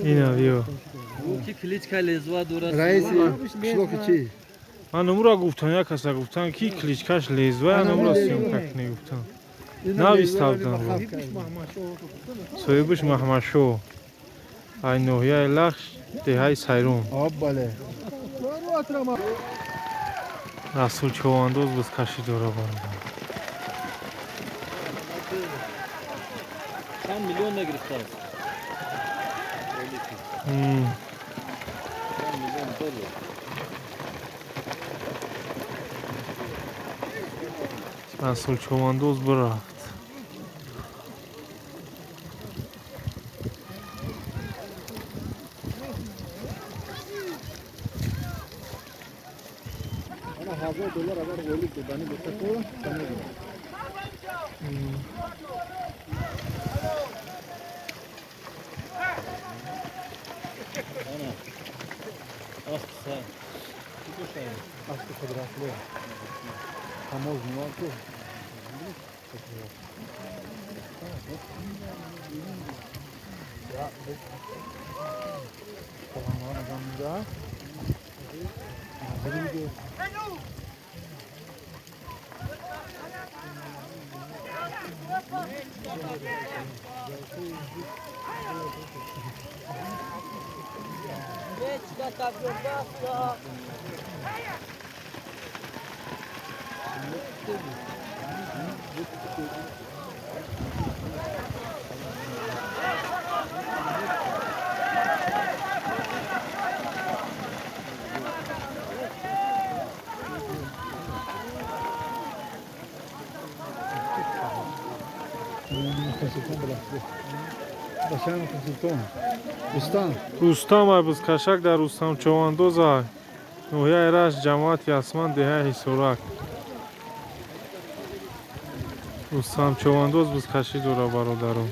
Ина биё. Ман номура гуфтам, як каса гуфтам, ки кличкаш Лезвая, номура съёмка кунӣ гуфтам. Навиставдан, соҳибаш Маҳмадшоҳ, ай ноҳияи Лахш, деҳаи Сайрум. Расул Човандоз бузкашӣ дора, бародар. Чанд миллион нагирифтааст? Чанд миллион доллар. Расул Човандоз бирафт. $1000 агар ғолиб додани боша, то аспи қудратли таможня ку. Рустам ай бузкашак дар Рустам Човандоз, ай ноҳияи Рашт, ҷамоати Ясман, деҳаи Ҳисорак. Рустам Човандоз бузкашӣ дора, бародаро.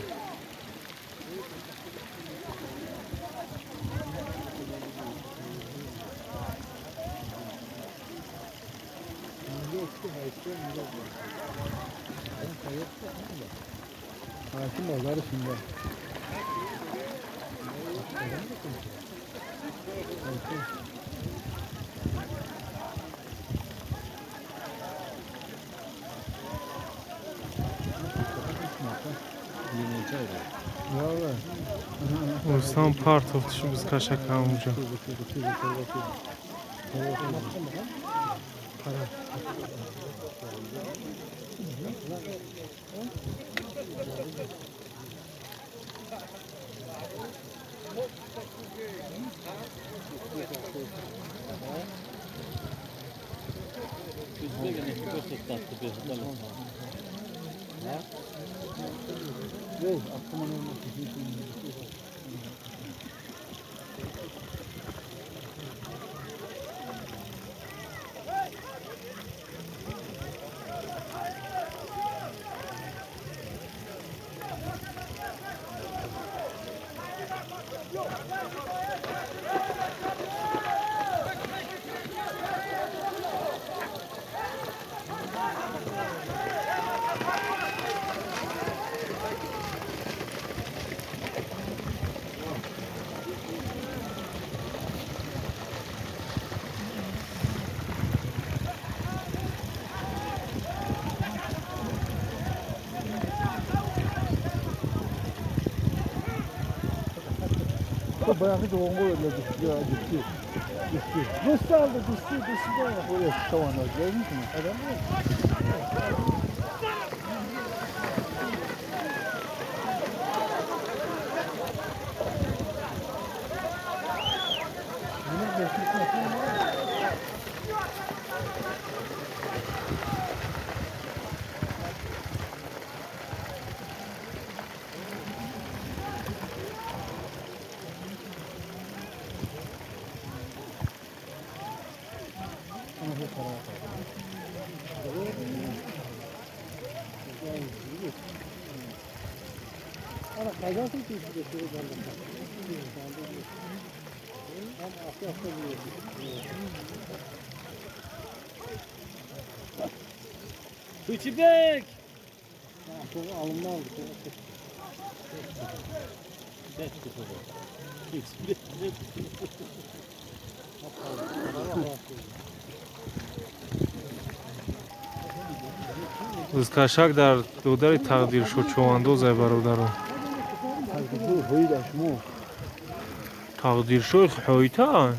Рустам партофт шу бузкашак ҳамунҷо. Баягы оңго эле дүштү. Дүштү. Дүштү алды, дүштү, дүштү да ой, чабандоз, көрдүңүзбү? Адам Tuçibek! Узкашак дар додари тақдиршо чӯвандоз, ай бародарон. Тақдиршои ҳоита?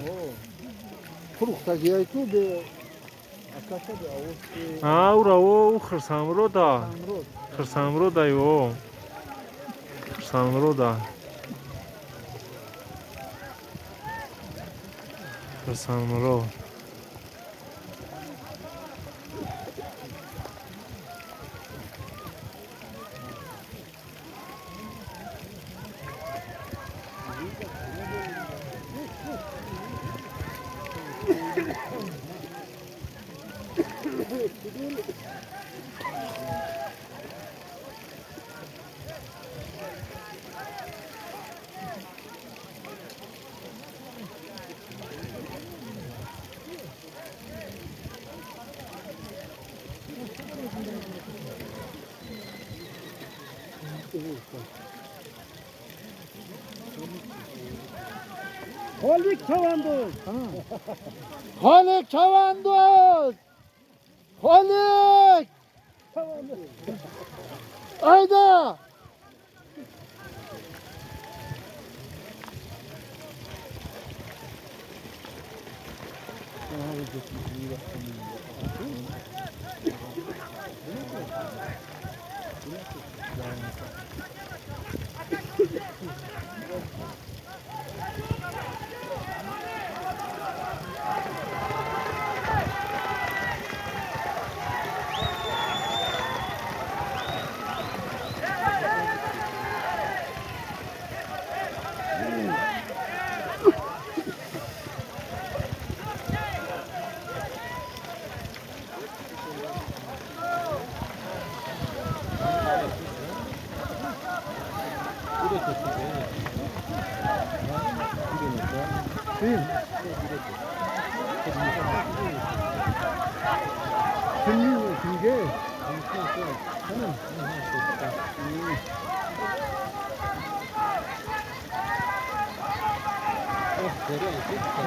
Ура о хирсамрода. Хирсамрода ё. Хирсамрода. Хирсамро. Holik çavandoz. Holik çavandoz. Holik. Ayda.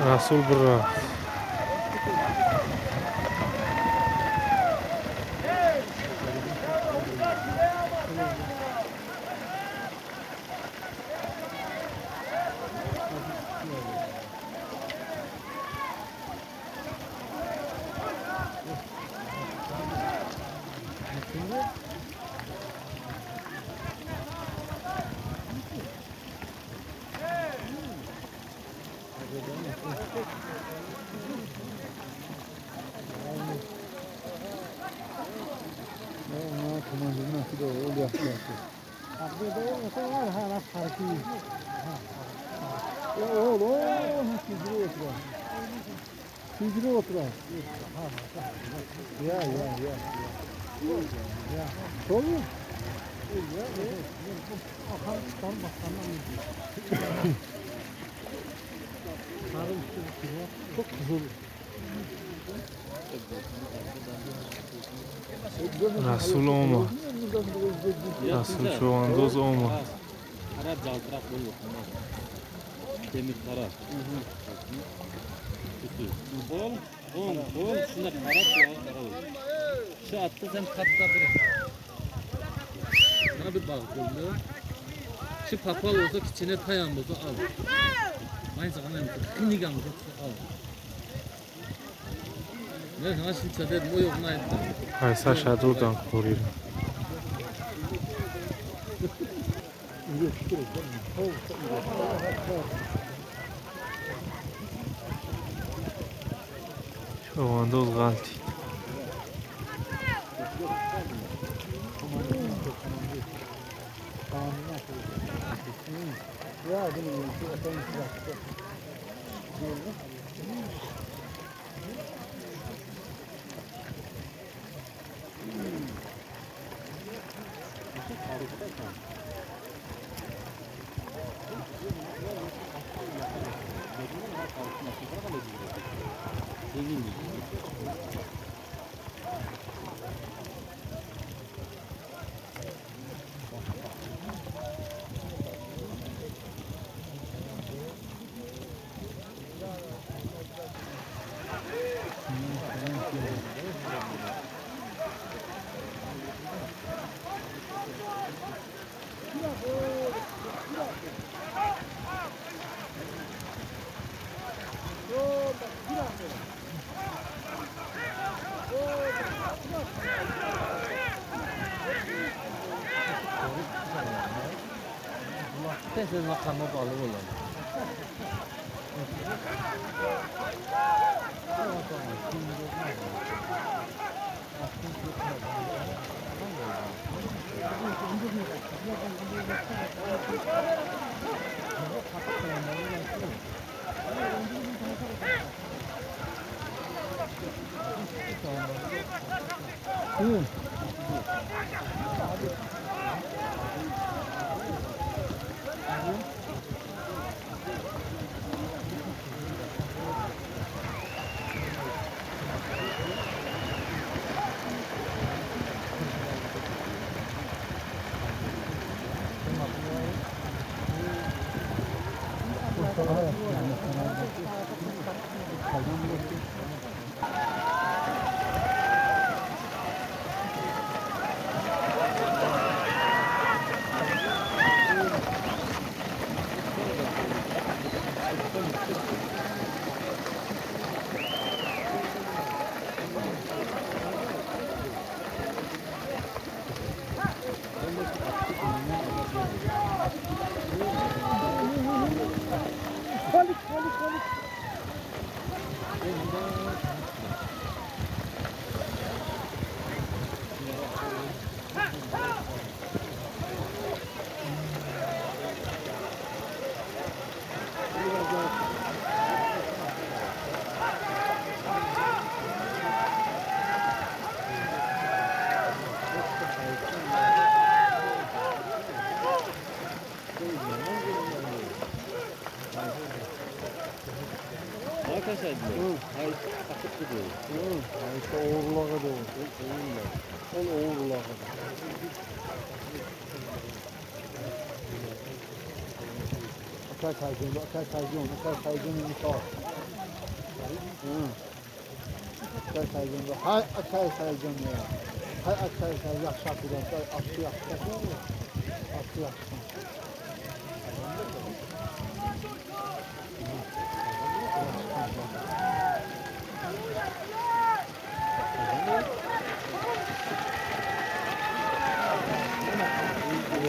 Расул бира. Расул омад. Расул чӯвандоз омад. Arap caltırak bol Demir taraf. Bol, bol, bol. Şuna taraf ya, taraf. Şu attı sen katta bir. Bana bir bağ oldu. Şu papal olsa kiçine tayan olsa al. Aynı zamanda kinigan olsa al. Ne nasıl dedim o yok ne. Пайса шадурдан хӯрира. Чӯвандоз ғалтид. Tez maqama bog'liq bo'ladi.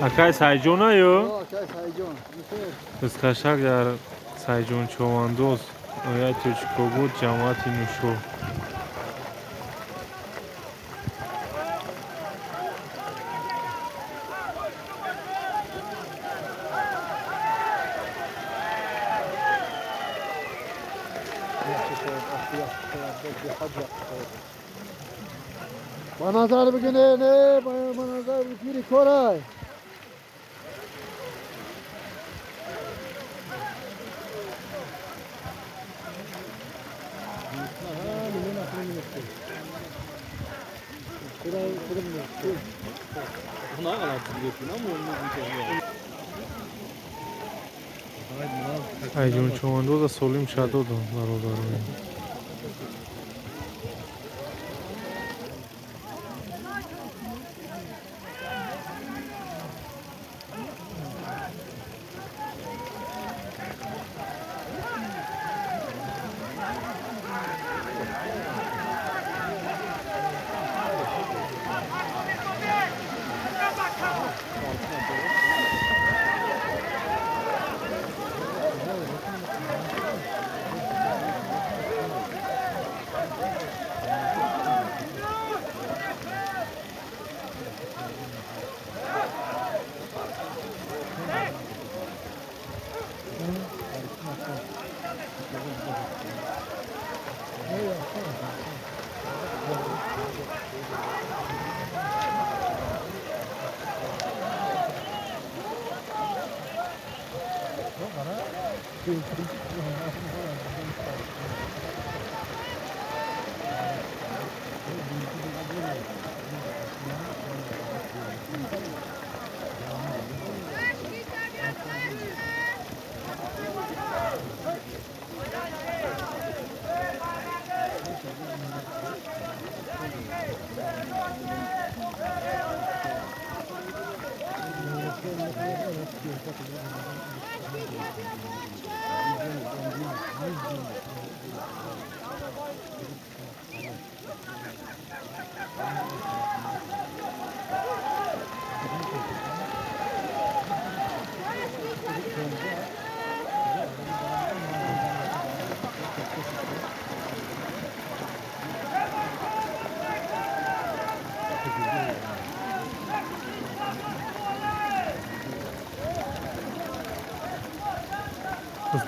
Акай Сайҷон аю? Бизқашак дар Сайҷон Човандоз, ноҳияи Тоҷикобод, ҷамоати Нушо. Ба назар бигине, не, ба назар бигири корай. Сайҷон Човандоза солим шадодо бародарон.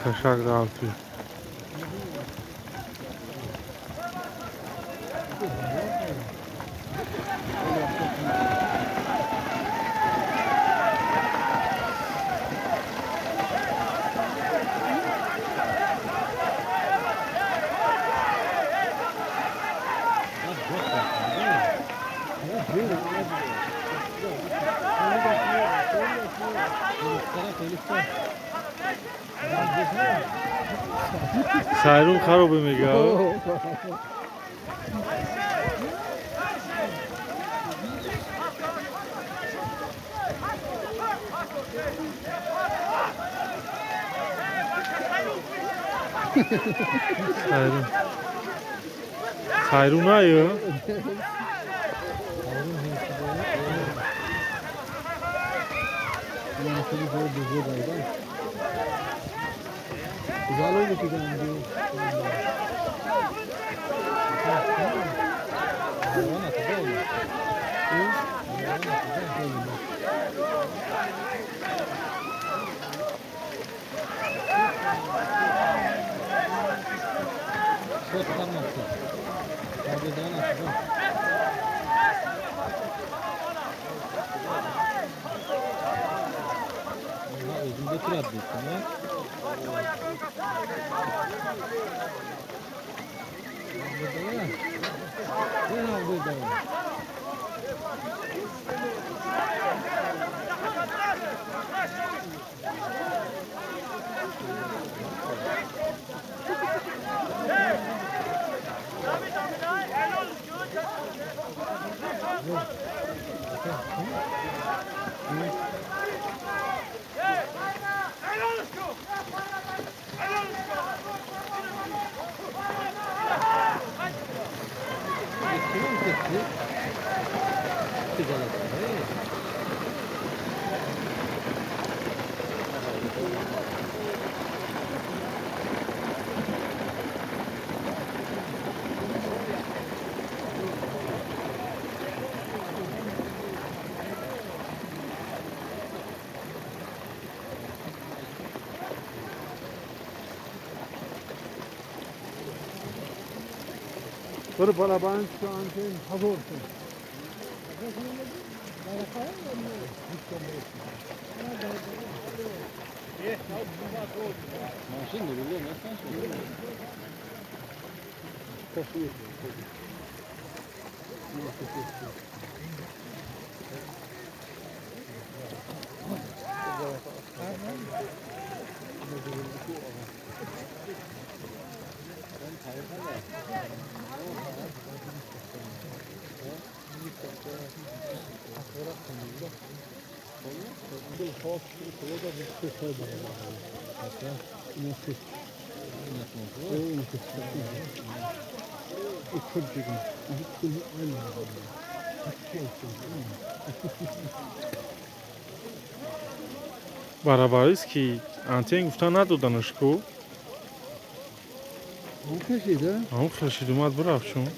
Кашак рафти. Сайрун харобе мега. Сайрун. Сайрун айо. Bir balaban şu anten hazırsın. Барабарист ки антен гуфта надоданаш ку? Он кашид, омад бирафт чун.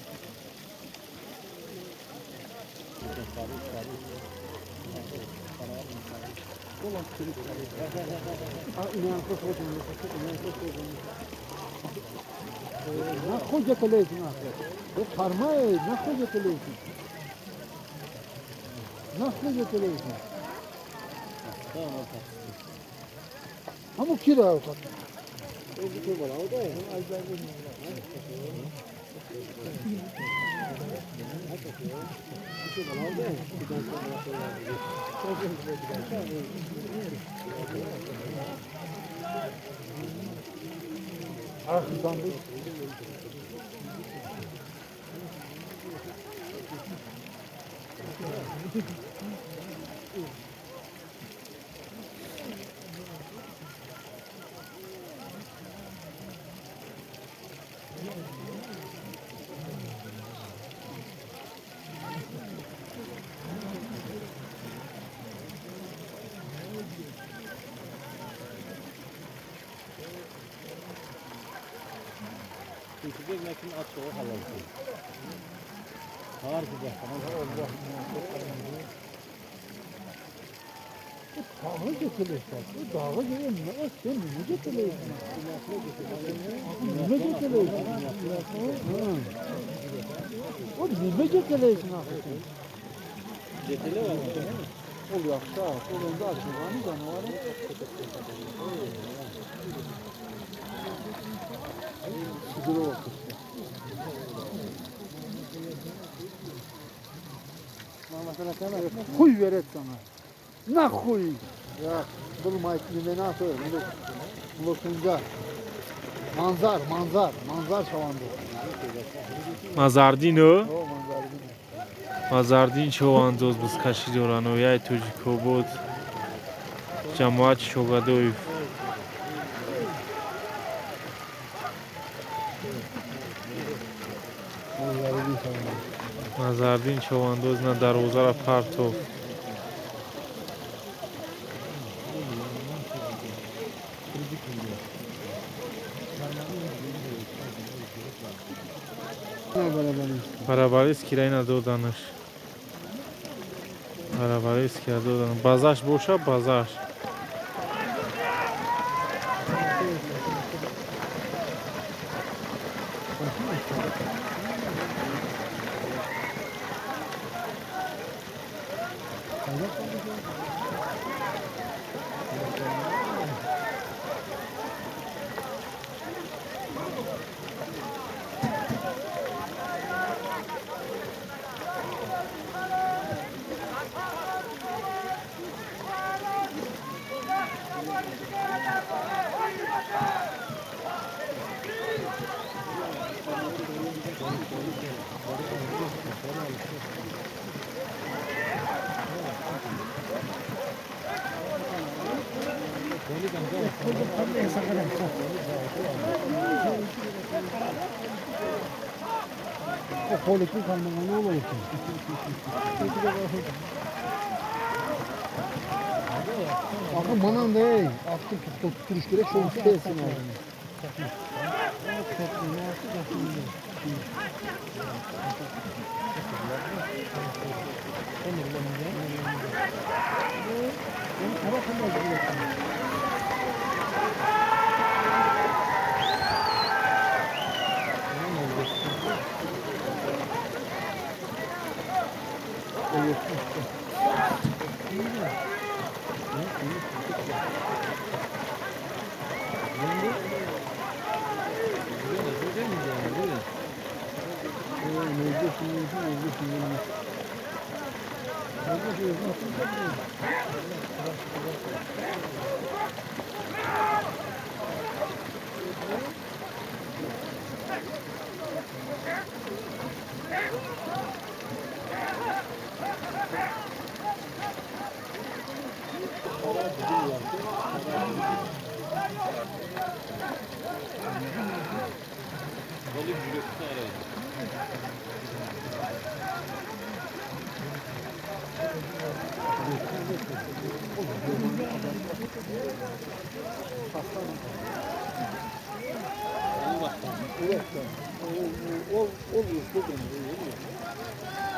Ama kira avukatı. Dağı getirirler. Bu dağı görüyorum. Ne sen ne getirirsin? Ne getirirsin? O ne getirirsin axı? Getirirler. Ol yaxşı, ol onda açılğanı canavarı. Sigara bak işte. Хуй верет sana. Нахуй! Ya bulmayıp nimeni atıyor. Lokunca. Manzar, manzar, manzar şavandı. Мазардин о? O manzar. Мазардин човандоз бузкашӣ доранд ноҳияи Тоҷикобод, ҷамоати Шогадоев. Manzardin şavandı. Мазардин човандоз на дарвозаро партофт. Барабарист кира ина доданаш. Барабарист кира додан. Базаш боша, базаш. Politik kalmagan ne olur ki? Akı manan değil. Akı tutturuş gerek şu kesin abi. O